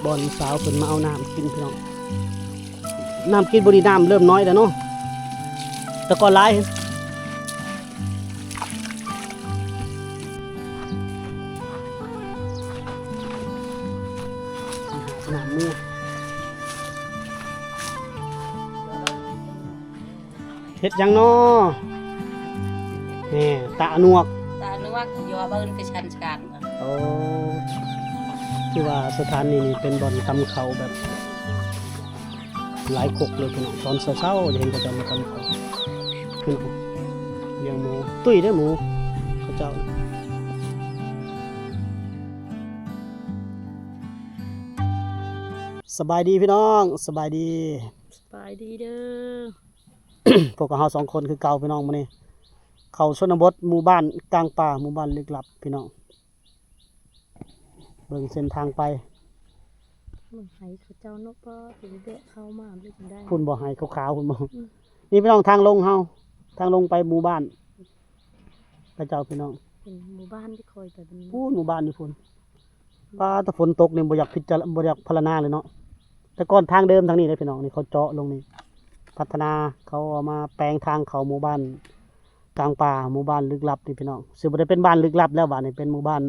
ຕອນສາວເພິ່ນມາເອົານ້ຳກິນພີ່ນ້ອງ ນ້ຳກິນບໍ່ດີ ນ້ຳເລີ່ມນ້ອຍແລ້ວເນາະ ແຕ່ກ່ອນຫຼາຍ ນ້ຳມື. ເຮັດຫຍັງນໍ? ແນ່ ຕາໜວກ ຕາໜວກ ຢູ່ເບິ່ງໄປຊັນສະການ. ໂອ້ ຖືວ່າສະຖານທີ່ນີ້ເປັນບ່ອນຕຳເຂົ້າແບບຫຼາຍຄົກເລີຍພີ່ນ້ອງ. ຕອນເຊົ້າໆຈະເຫັນເຂົາເຈົ້າມາຕຳເຂົ້າ ພີ່ນ້ອງ ລ້ຽງໝູ ຕຸ້ຍເດ້ໝູເຂົາເຈົ້າ. ສະບາຍດີພີ່ນ້ອງ ສະບາຍດີ ສະບາຍດີເດີ. ພວກເຮົາສອງຄົນຄືເກົ່າພີ່ນ້ອງ ມື້ນີ້ເຂົ້າຊົນນະບົດ ໝູ່ບ້ານກາງປ່າ ໝູ່ບ້ານລຶກລັບພີ່ນ້ອງ. ເບິ່ງເສັ້ນທາງໄປ ເບິ່ງໄຮ່ເຂົາເຈົ້າເນາະ ປ້າ ຊິໄດ້ເຂົ້າມາໄດ້ຈັ່ງໃດ ພຸ້ນບໍ່ ໄຮ່ຂາວໆພຸ້ນບໍ່? ອືມ ນີ້ພີ່ນ້ອງ ທາງລົງເຮົາ ທາງລົງໄປໝູ່ບ້ານເຂົາເຈົ້າພີ່ນ້ອງ. ເປັນໝູ່ບ້ານທີ່ຄ່ອຍໄປ ພຸ້ນ ໝູ່ບ້ານຢູ່ພຸ້ນ. ປ້າ ແຕ່ຝົນຕົກນີ້ບໍ່ຢາກພິຈາລະ ບໍ່ຢາກພັດທະນາເລີຍເນາະ. ແຕ່ກ່ອນທາງເດີມທາງນີ້ເດ້ພີ່ນ້ອງ ນີ້ເຂົາເຈາະລົງນີ້ ພັດທະນາ ເຂົາເອົາມາແປງທາງເຂົ້າໝູ່ບ້ານກາງປ່າ ໝູ່ບ້ານລຶກລັບນີ້ພີ່ນ້ອງ. ຊິບໍ່ໄດ້ເປັນບ້ານລຶກລັບແລ້ວ ບາດນີ້ເປັນໝູ່ບ້ານ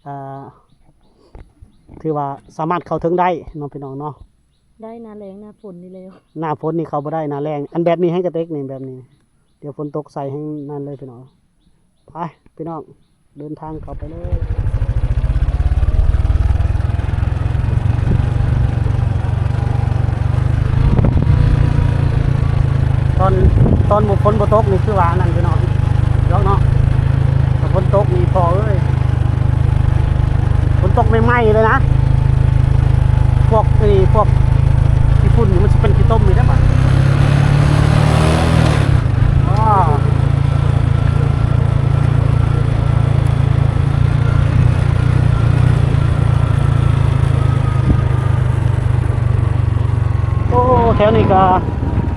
ເອີ ຖືວ່າສາມາດເຂົ້າເຖິງໄດ້ເນາະພີ່ນ້ອງເນາະ. ໄດ້ໜ້າແລ້ງໜ້າຝົນນີ້ແລ້ວ ໜ້າຝົນນີ້ເຂົ້າບໍ່ໄດ້ ໜ້າແລ້ງ ອັນແບບນີ້ແຮງກະເຕັກນີ້ ແບບນີ້ ດຽວຝົນຕົກໃສ່ແຮງນັ້ນເລີຍພີ່ນ້ອງ. ໄປພີ່ນ້ອງ ເດີນທາງເຂົ້າໄປເລີຍ. ຕອນ ຕອນບໍ່ ຝົນບໍ່ຕົກນີ້ຄືວ່າອັນນັ້ນພີ່ນ້ອງ ດອກເນາະ. ຖ້າຝົນຕົກນີ້ພໍ່ເອີຍ ຝົນຕົກໃໝ່ໆເລີຍນະ ພວກ ໄອ້ ພວກຂີ້ຝຸ່ນນີ້ມັນຊິເປັນຂີ້ຕົມອີກເດ້ບາດ. ອໍ ໂອ້ ແຖວນີ້ກະ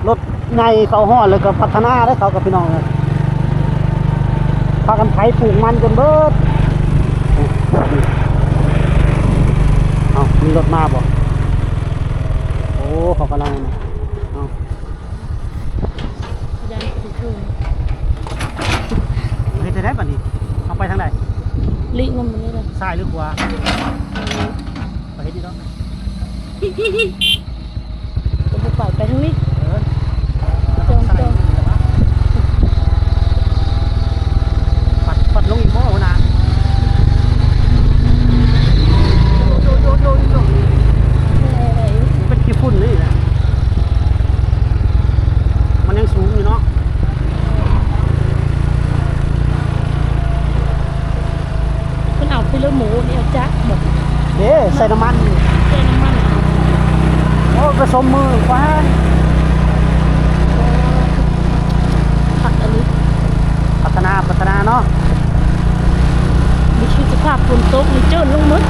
ລົດໃຫຍ່ເຂົ້າຮອດ ແລ້ວກະພັດທະນາເດ້ເຂົາກະພີ່ນ້ອງເອີຍ. ພາກັນໄຖປູກມັນຈົນເບິດ. ເອົ້າ ມີລົດມາບໍ່? ໂອ້ ເຂົາກຳລັງ ເອົ້າ ຢ້ານຊິຊົນ. ເຮັດຈັ່ງໃດບາດນີ້? ເຮົາໄປທາງໃດ? ຫຼີກນຳມັນນີ້ລະ. ຊ້າຍຫຼືຂວາ? ໄປເຮັດນີ້ດອກ. ກໍບໍ່ໄປ ໄປທາງນີ້. ເອີ ຈ້ອງ ຈ້ອງ ປັດ ປັດລົງອີກບໍ່ຫົວໜ້າ? ໂຍ ໂຍ ໂຍ ໂຍ ໂຍ ເປັນຂີ້ຝຸ່ນນີ້ນະ ມັນຍັງສູງຢູ່ເນາະ. ເພິ່ນເອົາຄືລົດໝູນີ້ ເອົາຈັກບໍ່? ເດ້ ໃສ່ນ້ຳມັນ ໃສ່ນ້ຳມັນ. ໂອ້ ກະສົມມືໄປ. ຄັກອີ່ຫຼີ ພັດທະນາ ພັດທະນາເນາະ. ນີ້ຄືສະພາບຝົນຕົກນີ້ ເຈີນລົງໝົດ.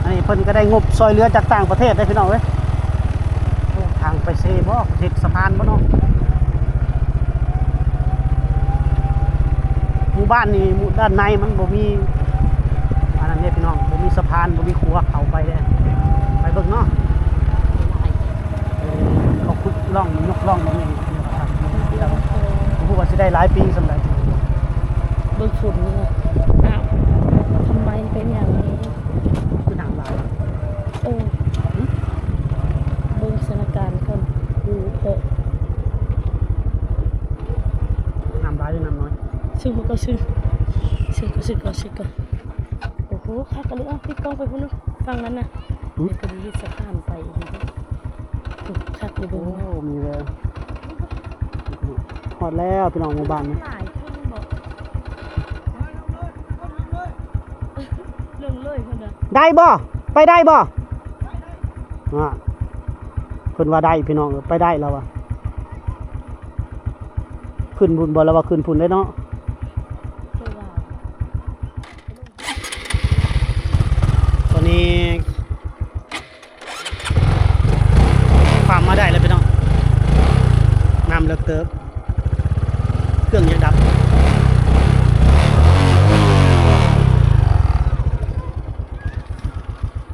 ອັນນີ້ເພິ່ນກະໄດ້ງົບຊ່ອຍເຫຼືອຈາກຕ່າງປະເທດເດ້ພີ່ນ້ອງເອີຍ. ໂອ້ ທາງໄປເຊບໍ່? ເຮັດສະພານບໍ່ເນາະ? ໝູ່ບ້ານນີ້ ໝູ່ດ້ານໃນມັນບໍ່ມີອັນນັ້ນເດ້ພີ່ນ້ອງ ບໍ່ມີສະພານ ບໍ່ມີຂົວເຂົ້າໄປເດ້. ໄປເບິ່ງເນາະ ເຂົາຂຸດຮ່ອງ ຍົກຮ່ອງມານີ້ ບໍ່ຮູ້ວ່າຊິໄດ້ຫຼາຍປີສ່ຳໃດ. ເບິ່ງຝົນນີ້ ອ້າວ ທຳໄມເປັນຫຍັງນີ້? ຄືນ້ຳຫຼາຍ. ເອີ ຫຶ? ເບິ່ງສະຖານະການກ່ອນ. ໂອ້ໂຫ ນ້ຳຫຼາຍຫຼືນ້ຳນ້ອຍ? ຊຶ້ງມັນກໍຊຶ້ງ ຊຶ້ງກໍຊຶ້ງກ່ອນ ຊຶ້ງກ່ອນ. ໂອ້ໂຫ ຄັກອີ່ຫຼີ. ເອົາ ຕິດກ້ອງໄປພຸ້ນເນາະ ຝັ່ງນັ້ນນະ. ຫຶ? ເດີ ພໍດີເຮັດສະພານໄປອີກ. ໂອ້ ຄັກອີ່ຫຼີ. ໂອ້ ມີແວວ. ຮອດແລ້ວພີ່ນ້ອງ ໝູ່ບ້ານນີ້. ຫຼາຍຄົນບໍ່? ລົງເລີຍເພິ່ນວ່າ. ໄດ້ບໍ່? ໄປໄດ້ບໍ່? ອາ ເພິ່ນວ່າໄດ້ພີ່ນ້ອງເອີຍ ໄປໄດ້ລາວວ່າ. ຂຶ້ນພຸ້ນບໍ່? ລາວວ່າຂຶ້ນພຸ້ນເດ້ເນາະ. ຕອນນີ້ ຂ້າມມາໄດ້ແລ້ວພີ່ນ້ອງ ນ້ຳເລິກເຕີບ ເຄື່ອງຢາກດັບ.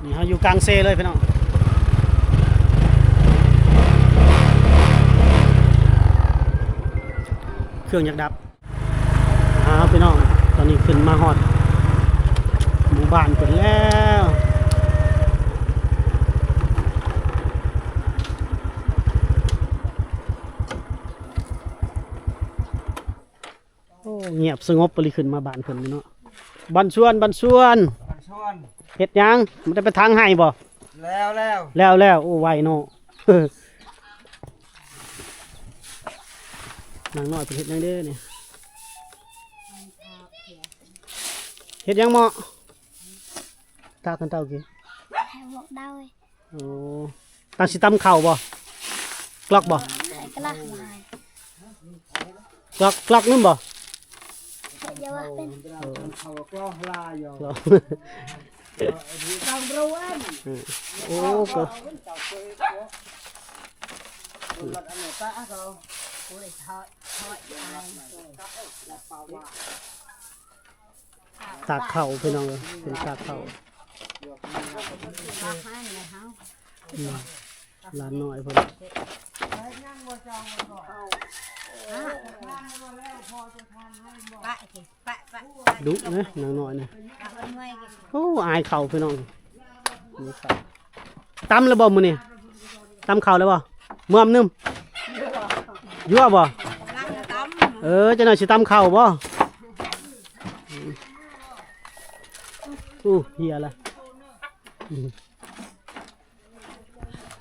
ນີ້ເຮົ ຢູ່ກາງເຊເລີຍພີ່ນ້ອງ ເຄື່ອງຢາກດັບ. ອ້າວ ພີ່ນ້ອງ ຕອນນີ້ຂຶ້ນມາຮອດໝູ່ບ້ານເພິ່ນແລ້ວ. ໂອ້ ງຽບສະຫງົບປານນີ້ ຂຶ້ນມາບ້ານເພິ່ນນີ້ເນາະ. ບັນຊວນ ບັນຊວນ ບັນຊວນ ເຮັດຫຍັງ? ບໍ່ໄດ້ໄປຖາງໄຮ່ບໍ່? ແລ້ວ ແລ້ວ ແລ້ວ ແລ້ວ. ໂອ້ ໄວເນາະ. ນາງນ້ອຍເພິ່ນເຮັດຫຍັງເດ້ນີ້? ເຮັດຫຍັງເໝາະ? ຕາກກັນເຕົ້າກິນ ໃຫ້ພວກເຮົາ. ໂອ້ ຕັ້ງຊິຕຳເຂົ້າບໍ່? ກລັອກບໍ່? ກລັອກ ກລັອກໜຶ່ງບໍ່? ຢ່າວ່າເປັນ ເອີ ກລັອກ ໂອ້ ກະ ຕາກເຂົ້າພີ່ນ້ອງເອີຍ ເປັນຕາກເຂົ້າ. ອືມ ຫຼານນ້ອຍເພິ່ນ ດຸເນາະ ນາງນ້ອຍນີ້. ໂອ້ ອາຍເຂົ້າພີ່ນ້ອງ ນີ້ເຂົ້າ. ຕຳແລ້ວບໍ່ມື້ນີ້? ຕຳເຂົ້າແລ້ວບໍ່? ເມືອມໜຶ່ງ ຢູ່ບໍ່? ເອີ ຈັກໜ່ອຍຊິຕຳເຂົ້າບໍ່? ໂອ້ ເຫຍລະ.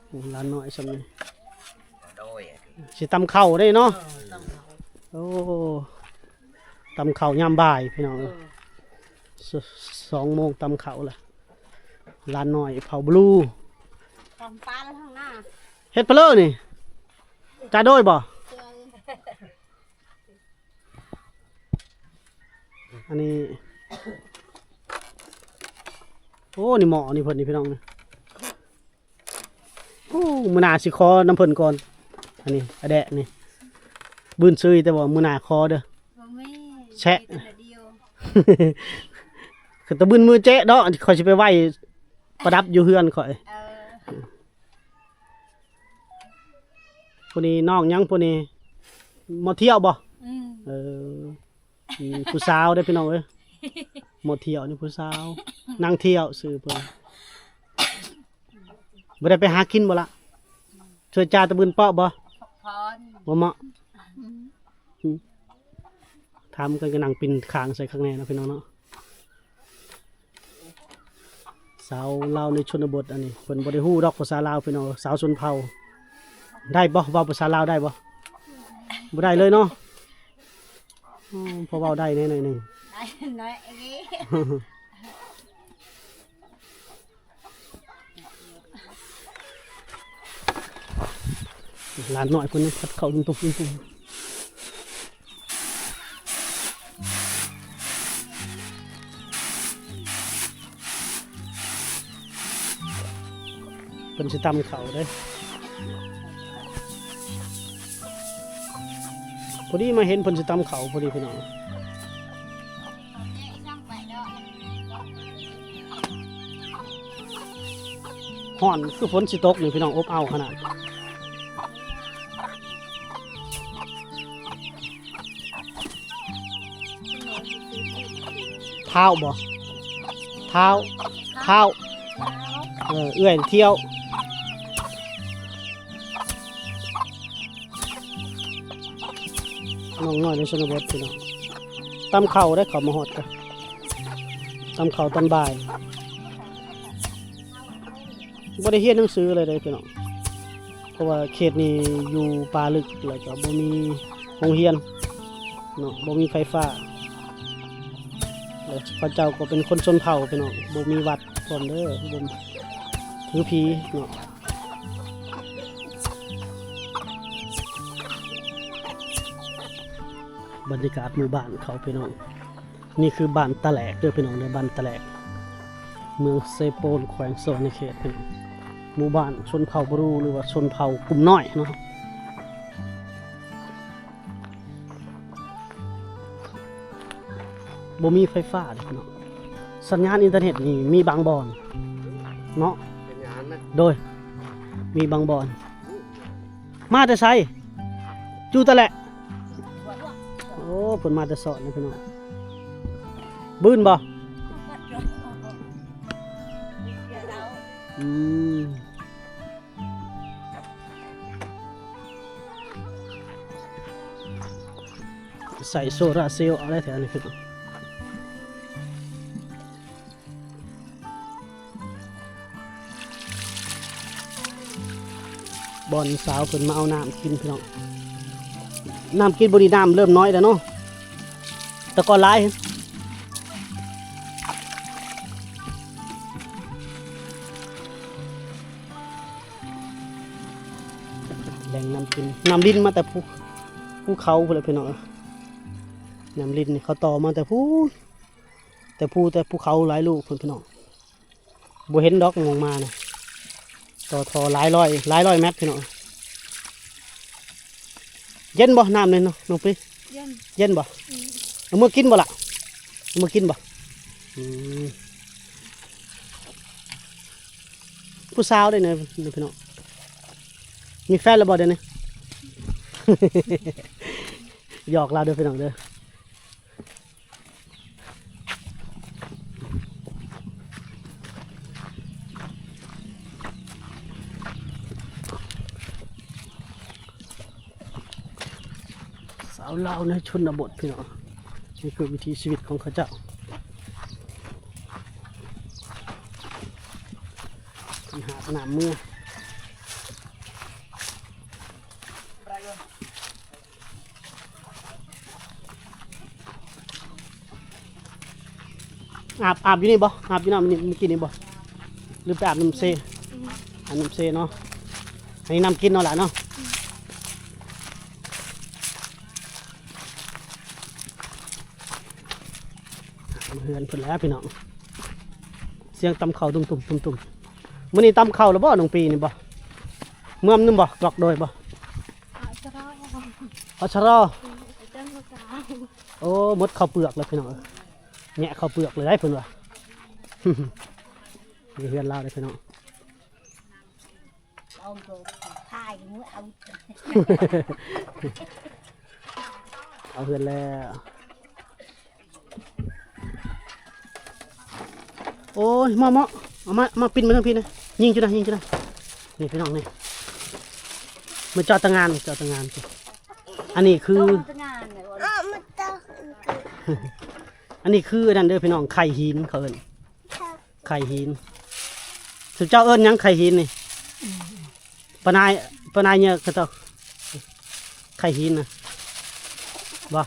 ໂອ້ ຫຼານນ້ອຍຊ່ຳນີ້ ຊິຕຳເຂົ້າໄດ້ເນາະ. ໂອ້ ຕຳເຂົ້າຍາມບ່າຍພີ່ນ້ອງເອີຍ ສ- ສອງໂມງຕຳເຂົ້າລະ. ຫຼານນ້ອຍເຜົ່າບລູ ຕຳປາແລ້ວທາງໜ້າ ເຮັດພະເລີນີ້ ຈາໂດຍບໍ່? ອັນນີ້ ໂອ້ ນີ້ໝໍ້ນີ້ເພິ່ນນີ້ພີ່ນ້ອງ. ໂອ້ ມື້ໜ້າຊິຂໍນຳເພິ່ນກ່ອນ ອັນນີ້ອະແດະນີ້ ບືນຊຶຍແຕ່ວ່າມື້ໜ້າຂໍເດີ. ບໍ່ມີ ແຊະ ມີແຕ່ດຽວ ຄືຕະບືນມືແຈະເນາະ ຂ້ອຍຊິໄປໄຫວ້ປະດັບຢູ່ເຮືອນຂ້ອຍ. ເອີ ຜູ້ນີ້ນ້ອງຫຍັງຜູ້ນີ້? ໝໍ້ທ່ຽວບໍ່? ອືມ ເອີ ອືມ ຜູ້ສາວເດ້ພີ່ນ້ອງເອີຍ ໝໍ້ທ່ຽວນີ້ຜູ້ສາວ ນາງທ່ຽວຊື່ເພິ່ນ. ບໍ່ໄດ້ໄປຫາກິນບໍ່ລະ? ຊ່ວຍຈ່າຕະບືນເປາະບໍ່? ພັກຜ່ອນ ບໍ່ເໝາະ. ອືມ ອືມ ຖາມກັນກໍນັ່ງປິ່ນຄາງໃສ່ຄັກແນ່ເນາະພີ່ນ້ອງເນາະ. ສາວລາວໃນຊົນນະບົດ ອັນນີ້ເພິ່ນບໍ່ໄດ້ຮູ້ດອກພາສາລາວພີ່ນ້ອງ ສາວຊົນເຜົ່າ. ໄດ້ບໍ່? ເວົ້າພາສາລາວໄດ້ບໍ່? ບໍ່ໄດ້ເລີຍເນາະ. ອໍ ພໍເວົ້າໄດ້ແດ່ໜ້ອຍໜຶ່ງ ໄດ້ໜ້ອຍເອງ. ຫຼານນ້ອຍເພິ່ນພັດເຂົ້າຕຸ້ມໆ ເພິ່ນຊິຕຳເຂົ້າເດ້. ພໍດີມາເຫັນເພິ່ນຊິຕຳເຂົ້າພໍດີພີ່ນ້ອງ. ຮ້ອນຄືຝົນຊິຕົກນີ້ພີ່ນ້ອງ ອົບເອົາຂະໜາດ. ທ້າວບໍ່? ທ້າວ ທ້າວ ເອີ ເອື້ອຍທ່ຽວ. ນ້ອງນ້ອຍໃນຊົນນະບົດພີ່ນ້ອງ ຕຳເຂົ້າໄດ້ ເຂົ້າມາຮອດກະ ຕຳເຂົ້າຕອນບ່າຍ. ບໍ່ໄດ້ຮຽນໜັງສືເລີຍເດ້ພີ່ນ້ອງ ເພາະວ່າເຂດນີ້ຢູ່ປ່າລຶກ ແລ້ວກໍບໍ່ມີໂຮງຮຽນເນາະ ບໍ່ມີໄຟຟ້າ ແລ້ວເຂົາເຈົ້າກໍເປັນຄົນຊົນເຜົ່າພີ່ນ້ອງ ບໍ່ມີວັດພ້ອມເດີ ບໍ່ຖືຜີເນາະ. ບັນຍາກາດໝູ່ບ້ານເຂົາພີ່ນ້ອງ. ນີ້ຄືບ້ານຕະແຫຼກເດີພີ່ນ້ອງເດີ ບ້ານຕະແຫຼກ ເມືອງເຊໂປນ ແຂວງສະຫວັນນະເຂດພີ່ນ້ອງ. ໝູ່ບ້ານຊົນເຜົ່າບຣູ ຫຼືວ່າຊົນເຜົ່າກຸ່ມນ້ອຍເນາະ. ບໍ່ມີໄຟຟ້າເດ້ພີ່ນ້ອງ ສັນຍານອິນເຕີເນັດນີ້ມີບາງບ່ອນ ເນາະ ເປັນຫຍັງນະ? ໂດຍ ມີບາງບ່ອນ ມາແຕ່ໃສ? ຢູ່ຕະແຫຼະ ໂອ້ ເພິ່ນມາແຕ່ສອນນະພີ່ນ້ອງ. ບືນບໍ່? ອືມ ໃສ່ໂຊລາເຊວເອົາໄດ້ແຖວນີ້ພີ່ນ້ອງ. ບ່ອນສາວເພິ່ນມາເອົານ້ຳກິນພີ່ນ້ອງ. ນ້ຳກິນມື້ນີ້ນ້ຳເລີ່ມນ້ອຍແລ້ວເນາະ ແຕ່ກ່ອນຫຼາຍ. ແຫຼ່ງນ້ຳກິນ ນ້ຳລິນມາແຕ່ພູ ພູເຂົາພຸ້ນແຫຼະພີ່ນ້ອງ. ນ້ຳລິນນີ້ເຂົາຕໍ່ມາແຕ່ພູ ແຕ່ພູ ແຕ່ພູເຂົາຫຼາຍລູກພຸ້ນພີ່ນ້ອງ. ບໍ່ເຫັນດອກ ມອງມານະ ຕໍ່ທໍ່ຫຼາຍຮ້ອຍ ຫຼາຍຮ້ອຍແມັດພີ່ນ້ອງ. ເຢັນບໍ່ນ້ຳນີ້ເນາະ ນ້ອງປີ? ເຢັນ ເຢັນບໍ່? ອືມ ເອົາເມືອກິນບໍ່ລະ? ເອົາເມືອກິນບໍ່? ອືມ ຜູ້ສາວເດ້ນີ້ພີ່ນ້ອງ. ມີແຟນແລ້ວບໍ່ດຽວນີ້? ຫຍອກລາວເດີພີ່ນ້ອງເດີ. ສາວລາວໃນຊົນນະບົດພີ່ນ້ອງ ນີ້ຄືວິຖີຊີວິດຂອງເຂົາເຈົ້າ. ເພິ່ນຫາບນ້ຳເມືອ ອາບ ອາບຢູ່ນີ້ບໍ່? ອາບຢູ່ນ້ຳນີ້ ມື້ກີ້ນີ້ບໍ່? ຫຼືໄປອາບນ້ຳເຊ? ອືມ ອາບນ້ຳເຊເນາະ. ອັນນີ້ນ້ຳກິນເນາະຫຼານເນາະ. ອືມ ເຮືອນເພິ່ນແລ້ວພີ່ນ້ອງ. ສຽງຕຳເຂົ້າຕຸ້ມໆ ຕຸ້ມໆ. ມື້ນີ້ຕຳເຂົ້າແລ້ວບໍ່ ນ້ອງປີນີ້ບໍ່? ເມືອນຳບໍ່? ກອກໂດຍບໍ່? ອາຊະລໍ ອາຊະລໍ. ອືມ ໂອ້ ໝົດເຂົ້າເປືອກແລ້ວພີ່ນ້ອງເອີຍ. ແຍະເຂົ້າເປືອກເລີຍໄດ໋ເພິ່ນວ່າ. ນີ້ເຮືອນລາວເດ້ພີ່ນ້ອງ. ເອົາເຮືອນແລ້ວ. ໂອ້ຍ ເໝາະ ເໝາະ ເອົາມາ ເອົາມາປິ່ນມາທາງພີ້ນະ. ຍິງຈຸນະ ຍິງຈຸນະ. ນີ້ພີ່ນ້ອງນີ້ ມາເຈາະຕາງານ ເຈາະຕາງານ. ອັນນີ້ຄື ອັນນີ້ຄືອັນນັ້ນເດີພີ່ນ້ອງ ໄຂ່ຫີນເຂົາເອີ້ນ ໄຂ່ຫີນ. ສຸເຈົ້າເອີ້ນຫຍັງ ໄຂ່ຫີນນີ້? ປານາຍ ປານາຍເຫຍື້ອເຂົາເຈົ້າ ໄຂ່ຫີນນະບໍ່?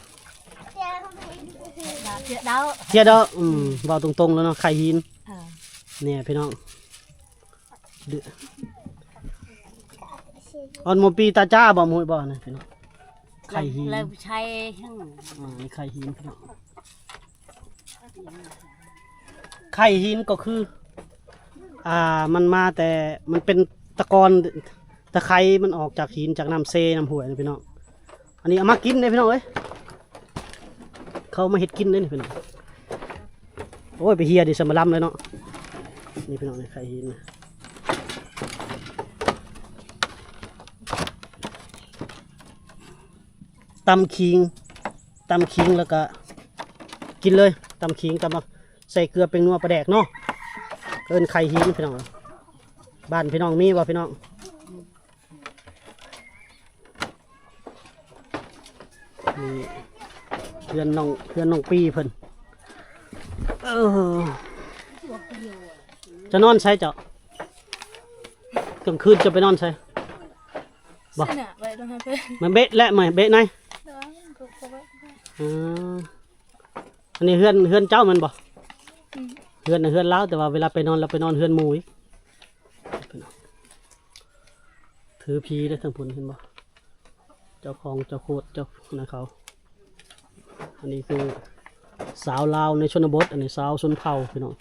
ເຈຍດອກ ອືມ ເວົ້າຕົງໆແລ້ວເນາະ ໄຂ່ຫີນ. ເອີ ນີ້ພີ່ນ້ອງ ອອນໝໍປີຕາຈ້າບໍ່ ໝູ່ບໍ່ນີ້ພີ່ນ້ອງ. ໄຂ່ຫີນ ແລ້ວໃຊ້ຫຍັງ? ອາ ໄຂ່ຫີນພີ່ນ້ອງ. ໄຂ່ຫີນກໍຄື ອ່າ ມັນມາແຕ່ ມັນເປັນຕະກອນ ຕະໄຄມັນອອກຈາກຫີນ ຈາກນ້ຳເຊ ນ້ຳຫ້ວຍນະພີ່ນ້ອງ. ອັນນີ້ເອົາມາກິນເດ້ພີ່ນ້ອງເອີຍ ເຂົາເອົາມາເຮັດກິນເດ້ນີ້ພີ່ນ້ອງ. ໂອ້ຍ ໄປເຮຍດີສຳມະລຳເລີຍເນາະ. ນີ້ພີ່ນ້ອງ ນີ້ໄຂ່ຫີນ ຕຳຂີງ ຕຳຂີງແລ້ວກະກິນເລີຍ. ຕຳຂີງ ຕຳ ໃສ່ເກືອ ແປ້ງນົວ ປາແດກເນາະ. ເອີ້ນໄຂ່ຫີນພີ່ນ້ອງ. ບ້ານພີ່ນ້ອງມີບໍ່ພີ່ນ້ອງ? ນີ້ເຮືອນນ້ອງ ເຮືອນນ້ອງປີເພິ່ນ. ເອີ ຈະນອນໃສເຈົ້າ? ກາງຄືນຈະໄປນອນໃສ? ບໍ່ ມາເບະແລະ ມາເບະໃນ. ເອີ ອັນນີ້ເຮືອນ ເຮືອນເຈົ້າແມ່ນບໍ່? ອືມ ເຮືອນນະເຮືອນລາວ ແຕ່ວ່າເວລາໄປນອນ ລາວໄປນອນເຮືອນໝູ່ອີກ. ຖືຜີເດ້ທາງພຸ້ນ ເຫັນບໍ່? ເຈົ້າຂອງ ເຈົ້າໂຄດ ເຈົ້ານະເຂົາ. ອັນນີ້ຄືສາວລາວໃນຊົນນະບົດ ອັນນີ້ສາວຊົນເຜົ່າພີ່ນ້ອງ.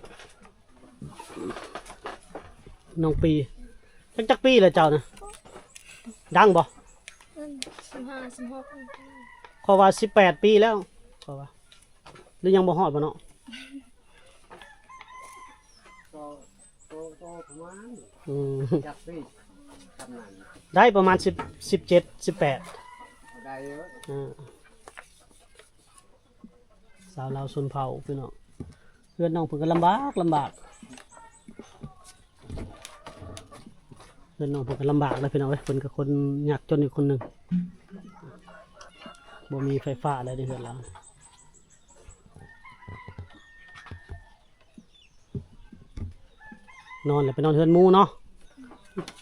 ນ້ອງປີ ຈັກ ຈັກປີແລ້ວເຈົ້ານະ? ດັງບໍ່? ອືມ ສິບຫ້າ ສິບຫົກ ຂ້ອຍວ່າສິບແປດປີແລ້ວ ຂ້ອຍວ່າ ຫຼືຍັງບໍ່ຮອດບໍ່ເນາະ? ກໍ ກໍ ໂອ້ ປະມານ ອືມ ຈັກປີ ຊຳນັ້ນ ໄດ້ປະມານສິບ ສິບເຈັດ ສິບແປດ ໄດ້ເອີ ອ່າ ຊາວລາວຊົນເຜົ່າພີ່ນ້ອງ ເຮືອນນ້ອງເພິ່ນກໍລຳບາກ ລຳບາກ ເຮືອນນ້ອງເພິ່ນກໍລຳບາກແລ້ວພີ່ນ້ອງເອີຍ ເພິ່ນກໍຄົນຍາກຈົນອີກຄົນໜຶ່ງ ບໍ່ມີໄຟຟ້າແລ້ວເດ້ເຮືອນລາວ. ນອນແລ້ວໄປນອນເຮືອນໝູ່ເນາະ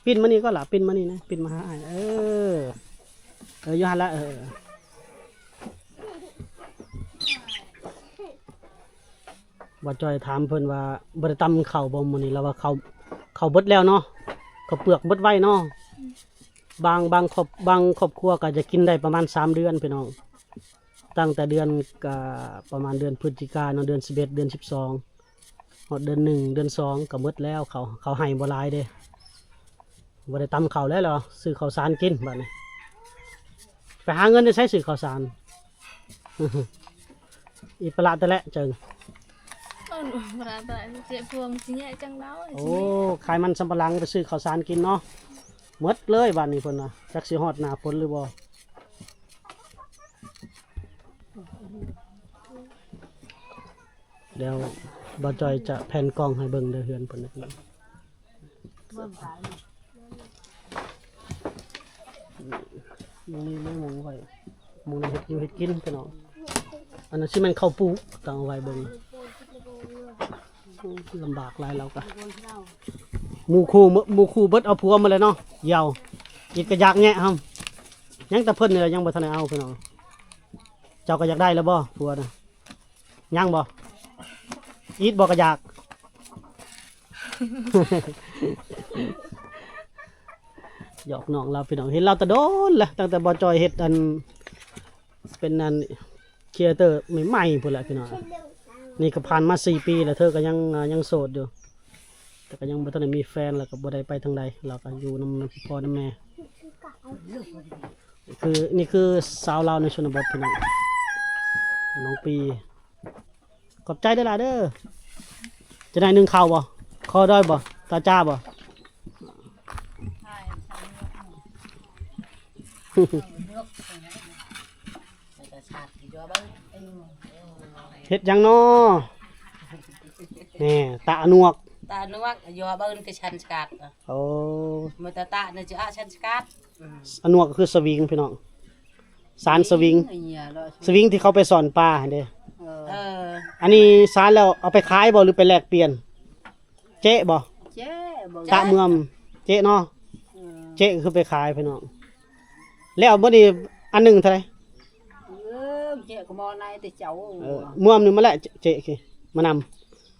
ປິ່ນມານີ້ກໍລະ ປິ່ນມານີ້ນະ ປິ່ນມາຫາອ້າຍ ເອີ ເອີ ຢູ່ຫັ້ນລະ ເອີ ບ່າວຈ້ອຍຖາມເພິ່ນວ່າບໍ່ໄດ້ຕຳເຂົ້າບໍ່ມື້ນີ້ ລາວວ່າເຂົ້າ ເຂົ້າເບິດແລ້ວເນາະ ເຂົ້າເປືອກເບິດໄວ້ເນາະ ບາງ ບາງຄອບ ບາງຄອບຄົວກໍຈະກິນໄດ້ປະມານສາມເດືອນພີ່ນ້ອງ ຕັ້ງແຕ່ເດືອນ ກະປະມານເດືອນພຶສຈິກາເນາະ ເດືອນສິບເອັດ ເດືອນສິບສອງ ຮອດເດືອນໜຶ່ງ ເດືອນສອງ ກໍໝົດແລ້ວ ເຂົາ ເຂົາໃຫ້ບໍ່ຫຼາຍເດ້ ບໍ່ໄດ້ຕຳເຂົ້າແລ້ວ ຊື້ເຂົ້າສານກິນບາດນີ້ ໄປຫາເງິນໄດ້ໃສຊື້ເຂົ້າສານ ອີປະລະຕະແລະເຈີ ເອີ ປະລະຕະແລະເຈພວງຊິແຍະຈັ່ງເດາ ໂອ້ ຂາຍມັນສຳປະຫຼັງໄປຊື້ເຂົ້າສານກິນເນາະ ໝົດເລີຍບາດນີ້ເພິ່ນວ່າ ຈັກຊິຮອດໜ້າຝົນຫຼືບໍ່. ແລ້ວບ່າວຈ້ອຍຈະແພນກ້ອງໃຫ້ເບິ່ງເດີ ເຮືອນເພິ່ນນະ ເບິ່ງໄປ ນີ້ ນີ້ມຸງໄວ້ ມຸງເຮັດຢູ່ເຮັດກິນພີ່ນ້ອງ ອັນນັ້ນຊິແມ່ນເຂົ້າປູກ ຕັ້ງເອົາໄວ້ເບິ່ງ. ລຳບາກຫຼາຍລາວກະ ໝູ່ຄູ່ ໝູ່ຄູ່ເບິດເອົາຜົວໝົດແລ້ວເນາະ ດຽວ ອີດກະຢາກແຍະ ເຮົາຍັງແຕ່ເພິ່ນນີ້ແຫຼະ ຍັງບໍ່ທັນໄດ້ເອົາພີ່ນ້ອງ ເຈົ້າກະຢາກໄດ້ແລ້ວບໍ່ຜົວນະ ຍັງບໍ່ ອີດບໍ່ກະຢາກ ຢອກນ້ອງລາວພີ່ນ້ອງ ເຫັນລາວແຕ່ດົນແລ້ວ ຕັ້ງແຕ່ບ່າວຈ້ອຍເຮັດອັນ ເປັນອັນ ຄຣີເອເຕີໃໝ່ໆພຸ້ນແຫຼະພີ່ນ້ອງ ນີ້ກໍຜ່ານມາສີ່ປີແລ້ວ ເທີກໍຍັງ ຍັງໂສດຢູ່ ແຕ່ກໍຍັງບໍ່ທັນໄດ້ມີແຟນ ແລ້ວກໍບໍ່ໄດ້ໄປທາງໃດ ລາວກໍຢູ່ນຳ ນຳພໍ່ນຳແມ່ ຄື ນີ້ຄືຊາວລາວໃນຊົນນະບົດພີ່ນ້ອງ ນ້ອງປີ ຂອບໃຈຫຼາຍໆເດີ ຈະໄດ້ໜຶ້ງເຂົ້າບໍ່ ຂໍດອຍບໍ່ ຕາຈ້າບໍ່. ເຮັດຫຍັງນໍ ແນ່ ຕາອະໜວກ ຕາອະໜວກ ຍໍເບິ່ງແຕ່ຊັ້ນສະກັດ ໂອ້ ມາຕາຕະນະຈະອະຊັ້ນສະກັດ ອະໜວກກໍຄືສະວິງພີ່ນ້ອງ ສານສະວິງ ສະວິງທີ່ເຂົາໄປສອນປາຫັ້ນເດ້ ເອີ ອັນນີ້ສານແລ້ວເອົາໄປຂາຍບໍ່ ຫຼືໄປແລກປ່ຽນ ເຈະບໍ່ ເຈະບໍ່ ຕະເມື່ອມ ເຈະເນາະ ເອີ ເຈະກໍຄືໄປຂາຍພີ່ນ້ອງ ແລ້ວບັດນີ້ອັນໜຶ່ງເທົ່າໃດ ເອີ ເຈະກໍໝໍ້ໃນແຕ່ເຈົ້າ ເອີ ເມື່ອມນີ້ມາແລ້ວ ເຈະ ເຈະ ມານຳ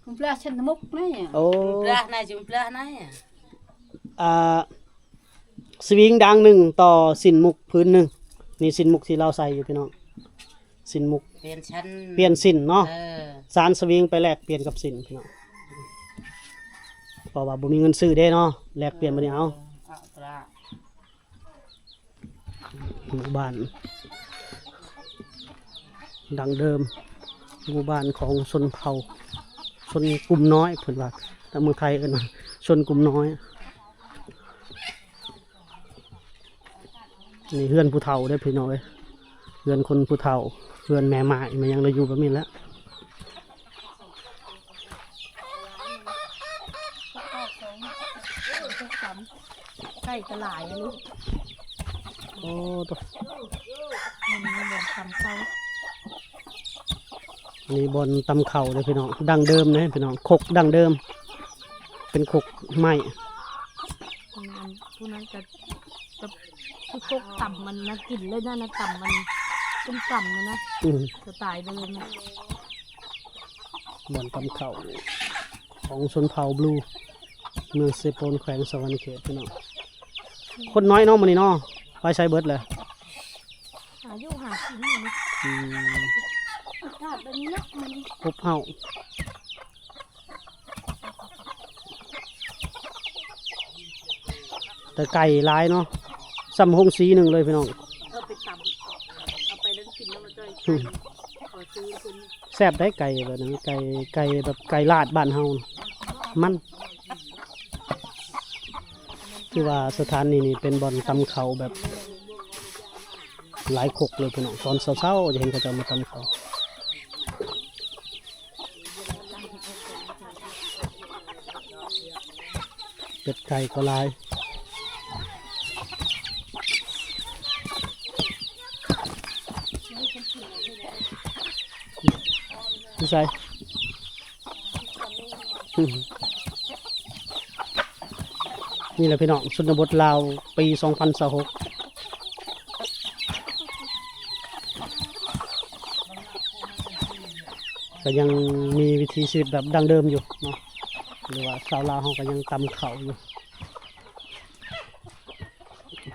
ຄຸມພລາຊັ້ນໝົກໃນ ໂອ້ ຄຸມພລາໃນ ຄຸມພລາໃນ ອ່າ ສະວິງດາງໜຶ່ງຕໍ່ສິ້ນມຸກຜືນໜຶ່ງ ນີ້ສິ້ນມຸກທີ່ລາວໃສ່ຢູ່ພີ່ນ້ອງ ສິ້ນມຸກ ປ່ຽນຊັ້ນ ປ່ຽນສິ້ນເນາະ ເອີ ສານສະວິງໄປແລກປ່ຽນກັບສິ້ນພີ່ນ້ອງ ເພາະວ່າບໍ່ມີເງິນຊື້ເດ້ເນາະ ແລກປ່ຽນບັດນີ້ເອົາ ເອີ ເອົາຕະຫຼາດ ໝູ່ບ້ານ ດັ່ງເດີມ ໝູ່ບ້ານຂອງຊົນເຜົ່າ ຊົນກຸ່ມນ້ອຍ ເພິ່ນວ່າ ທາງເມືອງໄທເອີ້ນວ່າຊົນກຸ່ມນ້ອຍ ນີ້ເຮືອນຜູ້ເຖົ້າເດ້ພີ່ນ້ອງເອີຍ ເຮືອນຄົນຜູ້ເຖົ້າ ເຮືອນແມ່ໝ້າຍແມ່ຫຍັງລະຢູ່ແບບນີ້ແຫຼະ. ໄກ່ກໍຫຼາຍອັນນີ້ ໂອ້ ໂຕ ມັນບໍ່ທັນເຊົາ ອັນນີ້ບ່ອນຕຳເຂົ້າເດ້ພີ່ນ້ອງ ດັ້ງເດີມເດ້ພີ່ນ້ອງ ຄົກດັ້ງເດີມ ເປັນຄົກໄມ້ ອັນ ອັນຜູ້ນັ້ນກໍ ກໍຄືຄົກຕຳມັນນະ ກິນເລີຍນະ ນະ ຕຳມັນ ຕົ້ມຕຳນະນະ ອືມ ສະໄຕເດີມນະ. ບ່ອນຕຳເຂົ້າຂອງຊົນເຜົ່າບລູ ເມືອງເຊໂປນ ແຂວງສະຫວັນນະເຂດ ພີ່ນ້ອງ. ຄົນນ້ອຍເນາະ ມື້ນີ້ເນາະ ໄປໃສເບິດແຫຼະ? ຫາຢູ່ຫາກິນຢູ່ນີ້. ອືມ ອາກາດແບບນີ້ເນາະ ມັນອົບເອົາ. ແຕ່ໄກ່ຫຼາຍເນາະ ສ່ຳໂຮງສີໜຶ່ງເລີຍພີ່ນ້ອງ. ເອີ ໄປຕຳ ເອົາໄປແລ້ວກິນນຳ ມາຈ່ອຍ ອືມ ຂໍຊື້ເພິ່ນ. ແຊບໄດ໋ໄກ່ແບບນັ້ນ ໄກ່ ໄກ່ແບບໄກ່ລາດບ້ານເຮົາ ມັນ. ຄືວ່າສະຖານທີ່ນີ້ເປັນບ່ອນຕຳເຂົ້າແບບຫຼາຍຄົກເລີຍພີ່ນ້ອງ. ຕອນເຊົ້າໆຈະເຫັນເຂົາເຈົ້າມາຕຳເຂົ້າ. ເປັດໄກ່ກໍຫຼາຍ. ຢູ່ໃສ? ນີ້ແຫຼະພີ່ນ້ອງ ຊົນນະບົດລາວປີສອງພັນຊາວຫົກ ກໍຍັງມີວິຖີຊີວິດແບບດັ້ງເດີມຢູ່ເນາະ ຫຼືວ່າຊາວລາວເຮົາກໍຍັງຕຳເຂົ້າຢູ່.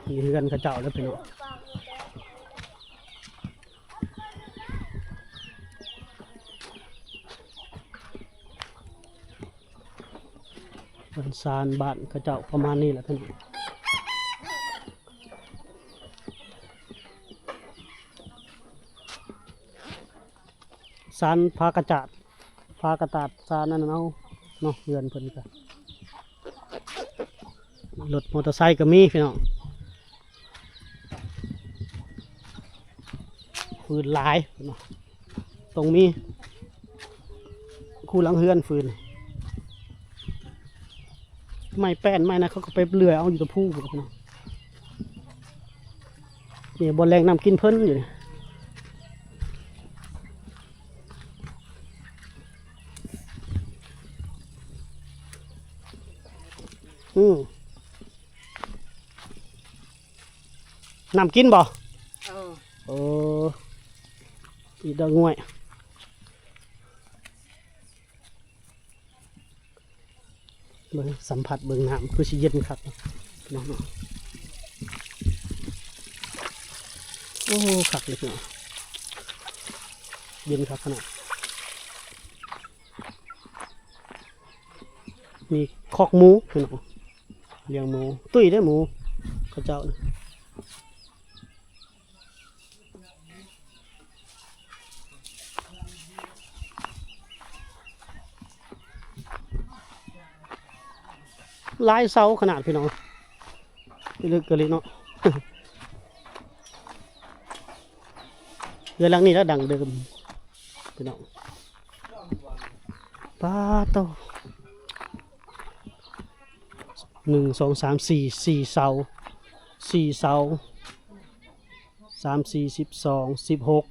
ມີເຮືອນເຂົາເຈົ້າແລ້ວພີ່ນ້ອງ. ເຮືອນຊານບ້ານເຂົາເຈົ້າປະມານນີ້ແຫຼະພີ່ນ້ອງ. ຊານຜ້າກະຈາດ ຜ້າກະຕາດ ຊານອັນນັ້ນເອົາເນາະ. ເຮືອນເພິ່ນກະ ລົດມໍເຕີໄຊກະມີພີ່ນ້ອງ. ຟືນຫຼາຍເນາະ ຕ້ອງມີຄູ່ຫຼັງເຮືອນຟືນ. ໄມ້ແປ້ນໄມ້ນັ້ນເຂົາກໍໄປເລື່ອຍເອົາຢູ່ຕະພູພຸ້ນເນາະ. ນີ້ບ່ອນແຫຼ່ງນ້ຳກິນເພິ່ນຢູ່ນີ້. ອືມ ນ້ຳກິນບໍ່? ເອີ ໂອ້ ອີດອກງວຍ. ເບິ່ງ ສຳຜັດເບິ່ງນ້ຳ ຄືຊິເຢັນຄັກເນາະ ພີ່ນ້ອງເນາະ. ໂອ້ ຄັກເລີຍພີ່ນ້ອງ ເຢັນຄັກຂະໜາດ. ມີຄອກໝູພີ່ນ້ອງ ລ້ຽງໝູ ຕຸ້ຍເດ້ໝູເຂົາເຈົ້າ. ຫຼາຍເສົາຂະໜາດພີ່ນ້ອງ ເລິກກະລິເນາະ. ເຮືອນຫຼັງນີ້ລະດັງເດີມພີ່ນ້ອງ. ປາໂຕ ໜຶ່ງ ສອງ ສາມ ສີ່ ສີ່ເສົາ ສີ່ເສົາ ສາມ ສີ່ ສິບສອງ ສິບຫົກ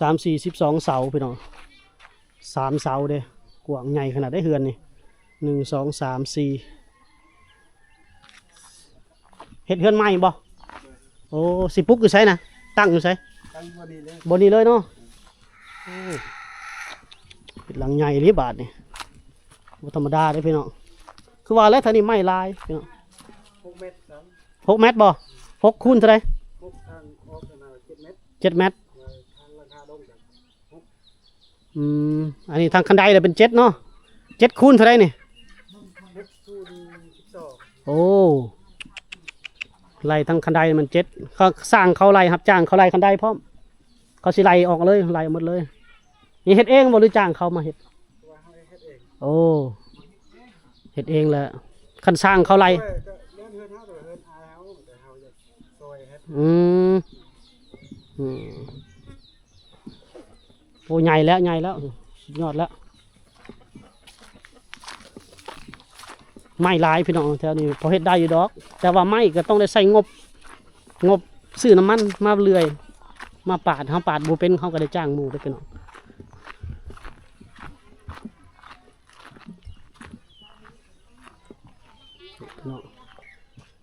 ສາມ ສີ່ ສິບສອງເສົາພີ່ນ້ອງ. ສາມເສົາເດ້ ກວ້າງໃຫຍ່ຂະໜາດໃດເຮືອນນີ້ ໜຶ່ງ ສອງ ສາມ ສີ່. ເຮັດເຮືອນໃໝ່ບໍ່? ໂອ້ ຊິປຸກຢູ່ໃສນະ? ຕັ້ງຢູ່ໃສ? ຕັ້ງບ່ອນນີ້ເລີຍ ບ່ອນນີ້ເລີຍເນາະ. ໂອ້ ເຮັດຫຼັງໃຫຍ່ອີ່ຫຼີບາດນີ້ ບໍ່ທຳມະດາເດ້ພີ່ນ້ອງ. ຄືວ່າແຫຼະ ທາງນີ້ໄມ້ຫຼາຍພີ່ນ້ອງ. ຫົກແມັດ ຫົກແມັດບໍ່? ຫົກຄູນເທົ່າໃດ? ຫົກ ທາງອອກ ເຈັດແມັດ ເຈັດແມັດ. ເອີ ທາງຫຼັງຄາດົງກັນ ຫົກ. ອືມ ອັນນີ້ທາງຄັນໄດລະເປັນເຈັດເນາະ. ເຈັດຄູນເທົ່າໃດນີ້? ເຈັດຄູນສິບສອງ. ໂອ້ ໄລ່ທາງຄັນໄດມັນເຈັດ ເຂົາ ຊ່າງເຂົາໄລ່ ຮັບຈ້າງເຂົາໄລ່ຄັນໄດພ້ອມ. ເຂົາຊິໄລ່ອອກເລີຍ ໄລ່ໝົດເລີຍ. ນີ້ເຮັດເອງບໍ່ ຫຼືຈ້າງເຂົາມາເຮັດ? ໂອ້ ເຮັດເອງແຫຼະ ຄັນຊ່າງເຂົາໄລ່. ອືມ ອືມ. ໂອ້ ໃຫຍ່ແລ້ວ ໃຫຍ່ແລ້ວ ສຸດຍອດແລ້ວ. ໄມ້ຫຼາຍພີ່ນ້ອງ ແຖວນີ້ພໍເຮັດໄດ້ຢູ່ດອກ ແຕ່ວ່າໄມ້ກໍຕ້ອງໄດ້ໃຊ້ງົບ ງົບຊື້ນ້ຳມັນມາເລື່ອຍ ມາປາດ ເຮົາປາດບໍ່ເປັນ ເຮົາກໍໄດ້ຈ້າງໝູ່ເດ້ພີ່ນ້ອງ. ເນາະ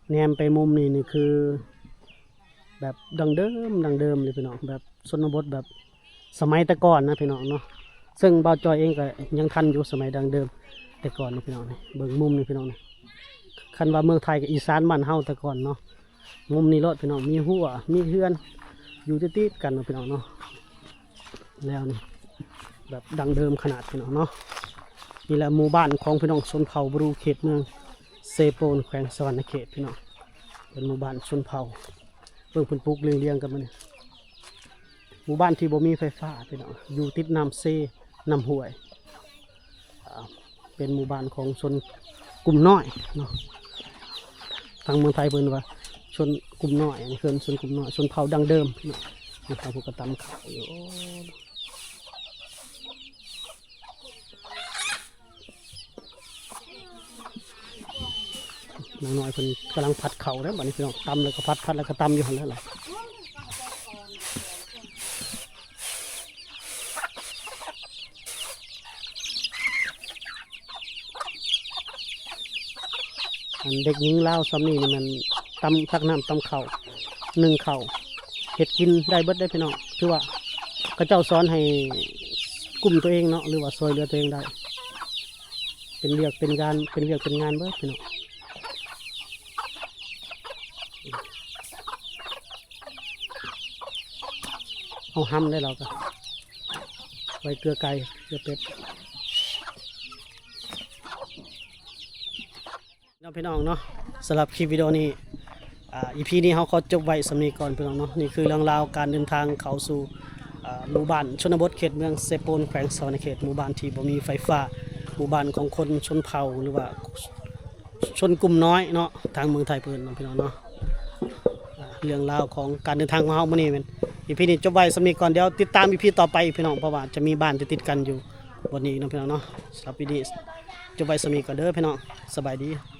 ແນມໄປມຸມນີ້ ນີ້ຄື ແບບດັ້ງເດີມ ດັ້ງເດີມເລີຍພີ່ນ້ອງ ແບບຊົນນະບົດແບບສະໄໝແຕ່ກ່ອນນະພີ່ນ້ອງເນາະ. ເຊິ່ງບ່າວຈ້ອຍເອງກໍຍັງທັນຢູ່ສະໄໝດັ້ງເດີມແຕ່ກ່ອນນີ້ພີ່ນ້ອງ. ນີ້ເບິ່ງມຸມນີ້ພີ່ນ້ອງ ນີ້ ຄັນວ່າເມືອງໄທກໍອີສານບ້ານເຮົາແຕ່ກ່ອນເນາະ. ມຸມນີ້ໂລດພີ່ນ້ອງ ມີຮົ້ວ ມີເຮືອນຢູ່ຕິດໆກັນເນາະພີ່ນ້ອງເນາະ. ແນວນີ້ແບບດັ້ງເດີມຂະໜາດພີ່ນ້ອງເນາະ. ນີ້ແຫຼະໝູ່ບ້ານຂອງພີ່ນ້ອງຊົນເຜົ່າບຣູ ເຂດເມືອງເຊໂປນ ແຂວງສະຫວັນນະເຂດພີ່ນ້ອງ. ເປັນໝູ່ບ້ານຊົນເຜົ່າ ເບິ່ງເພິ່ນປູກລຽງໆກັນມານີ້. ໝູ່ບ້ານທີ່ບໍ່ມີໄຟຟ້າພີ່ນ້ອງ ຢູ່ຕິດນ້ຳເຊ ນ້ຳຫ້ວຍ. ອ່າ ເປັນໝູ່ບ້ານຂອງຊົນ ກຸ່ມນ້ອຍເນາະ ທາງເມືອງໄທເພິ່ນວ່າຊົນກຸ່ມນ້ອຍ ອັນນີ້ເອີ້ນຊົນກຸ່ມນ້ອຍ ຊົນເຜົ່າດັ້ງເດີມເນາະ. ນີ້ເຂົາກໍຕຳເຂົ້າຢູ່ ໂອ້ ນາງນ້ອຍເພິ່ນກຳລັງຜັດເຂົ້າເດ້ ບັດນີ້ພີ່ນ້ອງ ຕຳແລ້ວກໍຜັດ ຜັດແລ້ວກໍຕຳຢູ່ຫັ້ນແຫຼະ. ອັນເດັກຍິງລາວຊ່ຳນີ້ນີ້ແມ່ນຕຳ ຕັກນ້ຳຕຳເຂົ້າ ໜຶ້ງເຂົ້າ ເຮັດກິນໄດ້ເບິດເດ້ພີ່ນ້ອງ. ຖືວ່າເຂົາເຈົ້າສອນໃຫ້ກຸ້ມຕົວເອງເນາະ ຫຼືວ່າຊ່ວຍເຫຼືອຕົວເອງໄດ້ ເປັນວຽກເປັນງານ ເປັນວຽກເປັນງານເບິດພີ່ນ້ອງ. ເອົາຫຳໄດ້ ລາວກໍໄວ້ເກືອໄກ່ເກືອເປັດເນາະ ພີ່ນ້ອງເນາະ. ສຳລັບຄລິບວິດີໂອນີ້ ອ່າ ອີພີນີ້ເຮົາຂໍຈົບໄວ້ສ່ຳນີ້ກ່ອນພີ່ນ້ອງເນາະ. ນີ້ຄືເລື່ອງລາວການເດີນທາງເຂົ້າສູ່ ອ່າ ໝູ່ບ້ານຊົນນະບົດ ເຂດເມືອງເຊໂປນ ແຂວງສະຫວັນນະເຂດ, ໝູ່ບ້ານທີ່ບໍ່ມີໄຟຟ້າ, ໝູ່ບ້ານຂອງຄົນຊົນເຜົ່າ ຫຼືວ່າ ຊົນກຸ່ມນ້ອຍເນາະ ທາງເມືອງໄທເພິ່ນເນາະ ພີ່ນ້ອງເນາະ. ອ່າ ເລື່ອງລາວຂອງການເດີນທາງຂອງເຮົາມື້ນີ້ແມ່ນ ອີພີນີ້ຈົບໄວ້ສ່ຳນີ້ກ່ອນ. ດຽວຕິດຕາມອີພີຕໍ່ໄປອີກພີ່ນ້ອງ ເພາະວ່າຈະມີບ້ານຕິດໆກັນຢູ່ບ່ອນນີ້ເນາະ ພີ່ນ້ອງເນາະ. ສຳລັບອີພີນີ້ຈົບໄວ້ສ່ຳນີ້ກ່ອນເດີພີ່ນ້ອງ. ສະບາຍດີ.